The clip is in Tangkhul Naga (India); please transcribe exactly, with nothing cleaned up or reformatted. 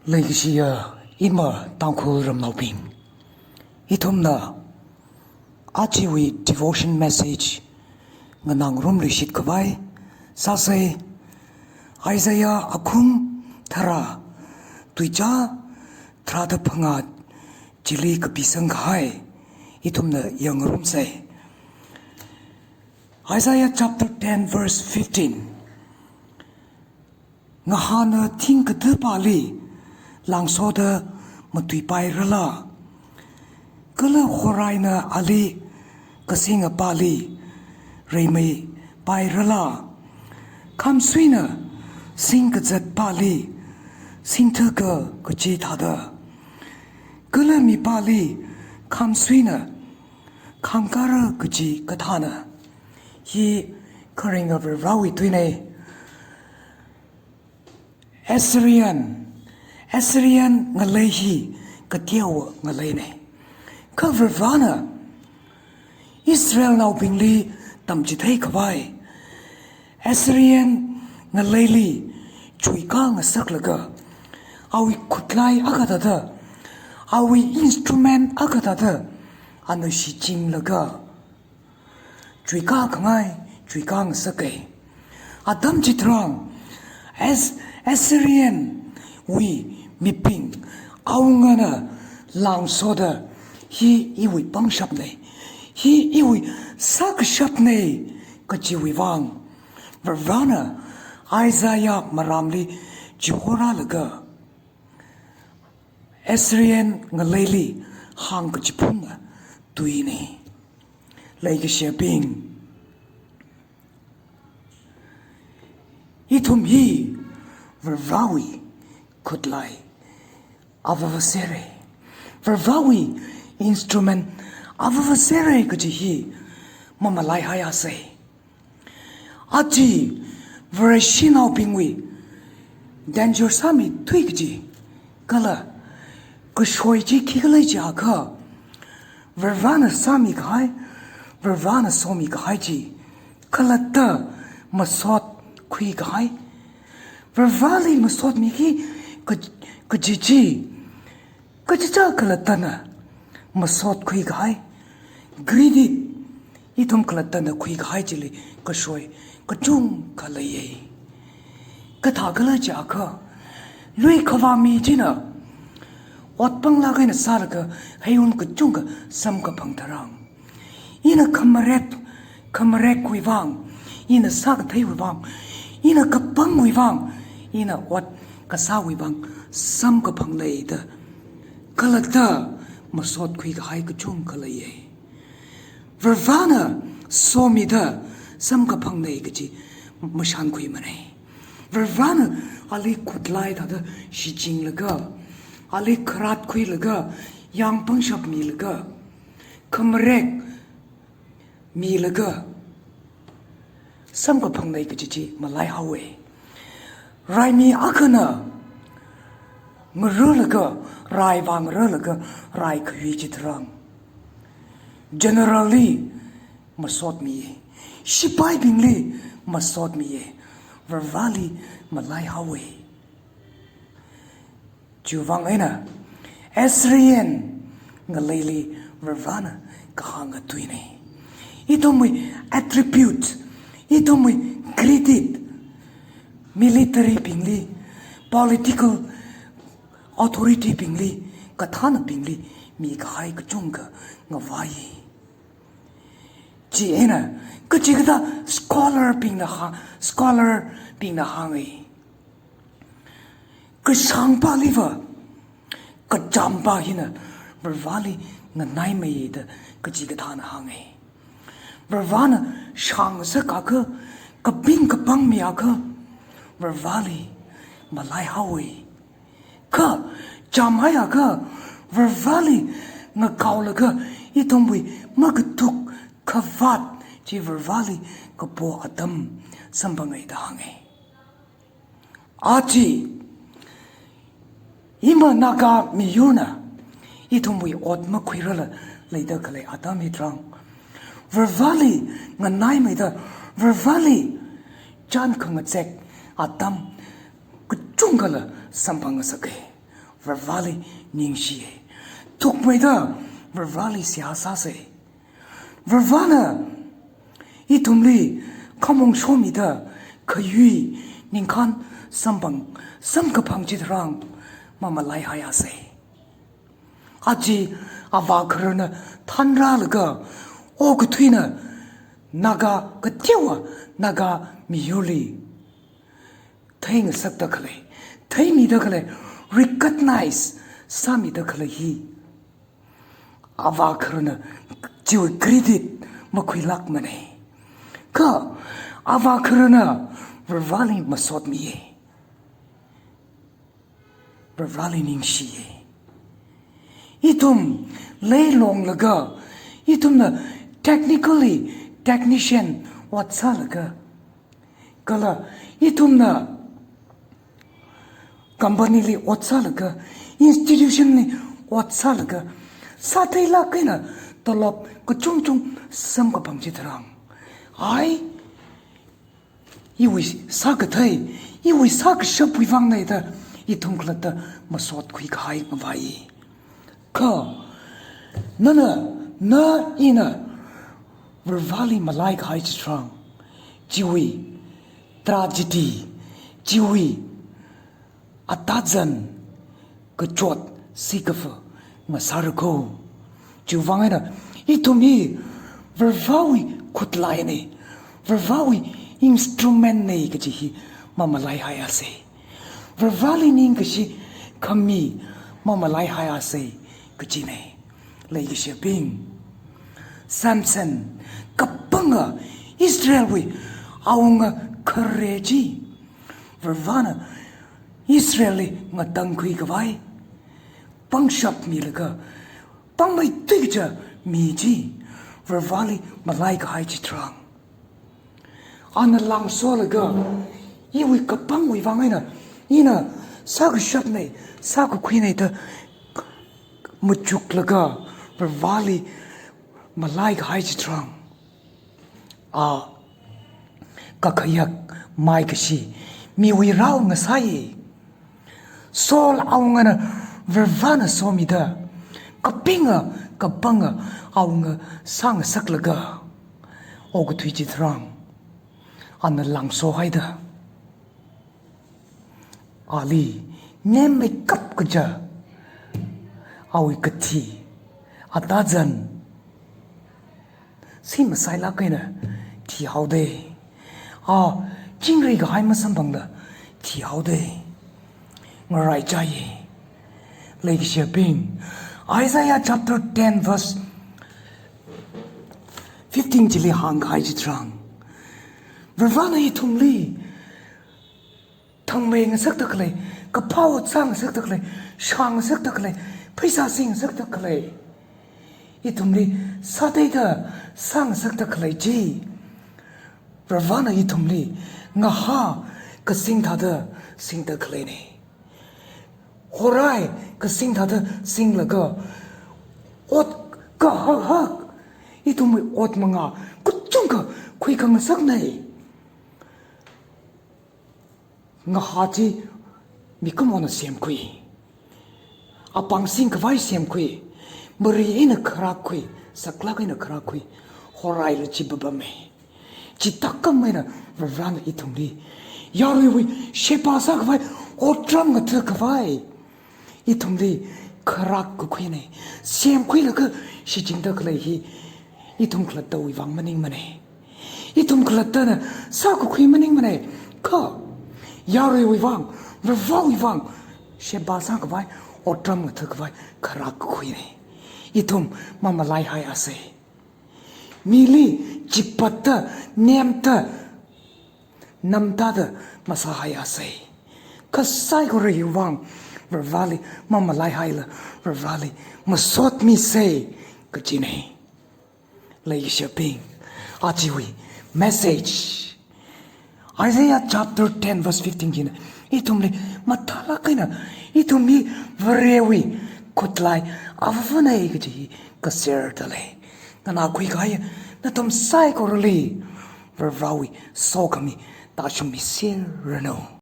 Leikashiya ima Tangkhul ramnaobing, ithumna ajawui devotion message nganāngarumluishit khavai sāsei. Isaiah akhum tharā, tuizā tharāda phangā chili kapisang kahai ithumna yangngarumsei. Isaiah chapter ten verse fifteen. Ngahāna thingkatapali langsoda matuipairala, kala horaina ali kasingapali reimeipairala, khamsuina singkazatpali singthaka kachi thāda, kala mipali khamsuina khangkara kachi kathāna. Hi kharinga Varivarawui tuinei. Assyrian, Assyrian ngalei hi kateowa ngaleinei. Kha Varivarana Israelnaobingli tamchithei khavai Assyrian ngaleili chuikā ngasaklaga, awui khutlai akha thāda, awui instrument akha thāda ana shichinglaga chuikā khangai, chuikā ngasakei. Atam chitharan, As-, Assyrian wui mibing awungana langsoda, hi iwui pangshapnei, hi iwui sākashapnei kachiwui vang, Varivarana Isaiah maramli chihorālaga, Assyrian ngaleili hāngkachiphunga tuinei. Leikashiyabing, ithum hi Varivarawui khutlai avāvaserei. Varivarawui instrument avāvaserei kaji hi mamalaihaiasei. Aja Vareshinaobingwui danger sāmithui kaji kala kashoi chi khikhala jiakha, Varivarana sāmikahai, Varivarana somikahai chi khalatta masotkhui kahai. Varivarali masotmiki ka-, kaji chi kachichā khalattana masotkhui kahai, greedy, ithum khalattana khui kahai chili kashoi kachungkha leiya. Kathākhala jiakha, lui khavā mi china ot panglāk eina sālaga heiwun kachungkha samkaphang tharan, ina khamarek, khamarekwui vang, ina sākatheiwui vang, ina kapangwui vang, ina ot kasāwui vang samkaphang leida khalatta masotkhui kahai kachungkha leiya. Varivarana somida samkaphangnei kaji mashankhuimanei. Varivarana ali khutlai thāda shichinglaga, ali kharatkhuilaga, yāng pangshap milaga, khamarek milaga samkaphangnei kaji chi malaihaowa. Raimi akhana ngaralaga, rai vāngaralaga, rai khahui chitharan, general li masotmiya, shipaibingli masotmiya, Varivarali malaihaowa. Chiwui vang eina Assyrian ngaleili Varivarana kahānga tuinei. Ithumwui attribute, ithumwui credit, military bingli, political authority bingli, kathānabingli mikahai kachungkha ngavai. Chieina kachikathā scholar bingna hā-, scholar bingna hānga, kashāngpaliva kachāmpa hina Varivarali nganaimeida kachikathāna hānga. Varivarana shāngasakakha, kaping kapangmiakha, Varivarali malaihaowa. Kha chāmhaiakha, Varivarali ngakaolaga ithumwui makathuk khavāt chi Varivarali kapo atam samphangngaida hānga. Aja ima Naga miyurna ithumwui ot makhuirala leida khalei atam hitharan, Varivarali nganaimeida, Varivarali chān khangazek atam kachungkhala samphangngasaka. Varivarali ningshiya. Thukmeida Varivarali seihā sāsa. Varivarana ithumli khamong shomida khayui ningkhān samphang samkaphang chitharan mamalaihaiasa. Aja avākharana thanrālaga okathuina Naga kateowa Naga miyurli theingasakda khalei, theimida khalei, recognize sāmida khalei hi avākharana chiwui credit makhuilākmana. Kha avākharana Varivarali masotmiya. Varivarali ningshiya. Ithum leilonglaga, ithumna technically technician ot sālaga, kala ithumna company li ot sālaga, institution li ot sālaga, sātheilāk eina tolop kachungchung samkaphang chitharan, ai, iwui sākathei, iwui sākashapwui vangna da ithum khalatta masotkhui kahai ngavai. Kha nana, na ina Varivarali malaikahai chitharan, chiwui tragedy, chiwui atazan kachot sikafa ngasāra ko. Chiwui vang eina ithum hi Varivarawui khutlaina, Varivarawui instrument na kaji hi mamalaihaiasa. Varivarali ningkashi khami mamalaihaiasa kajina. Leikashibing, Samson kapanga Israelwui awunga khare chi, Varivarana Israelli ngatangkhui khavai pangshap milaga, pangmeithui kaja mi chi Varivarali malaikahai chitharan, ana langsolaga, iwui kapangwui vang eina ina sākashapna, sākakhuina da machuklaga Varivarali malaikahai chitharan, a kakhayak maikashi miwui rao ngasāya. Saul awungana Varivarana somida kapinga kapanga awunga sāngasaklaga, okathui chitharan ana langsohaida, ali nemmeikap kaja awui kathi, atazan si masailāk eina thihaoda. A, chingri kahai masamphangla thihaoda. Ngaraichāya. Leikashibing, Isaiah chapter ten verse fifteen chili hāngkahai chitharan, Varivarana ithumli thangmei ngasakda khalei, kaphā ot sāngasakda khalei, shāngasakda khalei, pheisā singasakda khalei, ithumli sātheida sāngasakda khalei chi, Varivarana ithumli ngahā kasing thāda singda khaleina. Horai kasing thāda singlaga, ot kahak hak, ithumwui ot mangā kachungkha khuikhangasakna. Ngahā chi mikumona semkhui, apāng singkhavai semkhui, mari eina kharākkhui, saklāk eina kharākkhui, horaila chi papama. Chithākhamei eina Varivarana ithumli yaruiwui sheba sākhavai, otram ngathakhavai, ithumli kharāk kakhuina. Semkhuilaga shichinda khalei hi ithum khalattawui vang maningmana. Ithum khalattana sākakhui maningmana. Kha yaruiwui vang, Varivarawui vang sheba sākhavai, otram ngathakhavai kharāk kakhuina. Ithum mamalaihaiasa. Mili chipatta, nemta, namtada masāhaiasa. Kha saikora hiwui vang Varivarali mamalaihaila Varivarali masotmisa kajina. Leikashibing, ajawui message, Isaiah chapter ten verse fifteen china ithumli mathālāk eina ithum hi Varewui khutlai avāvana kaji hi kaserda lei. Nganākhui kahai nathum saikorali Varivarawui sokhami tāshungmiserranu.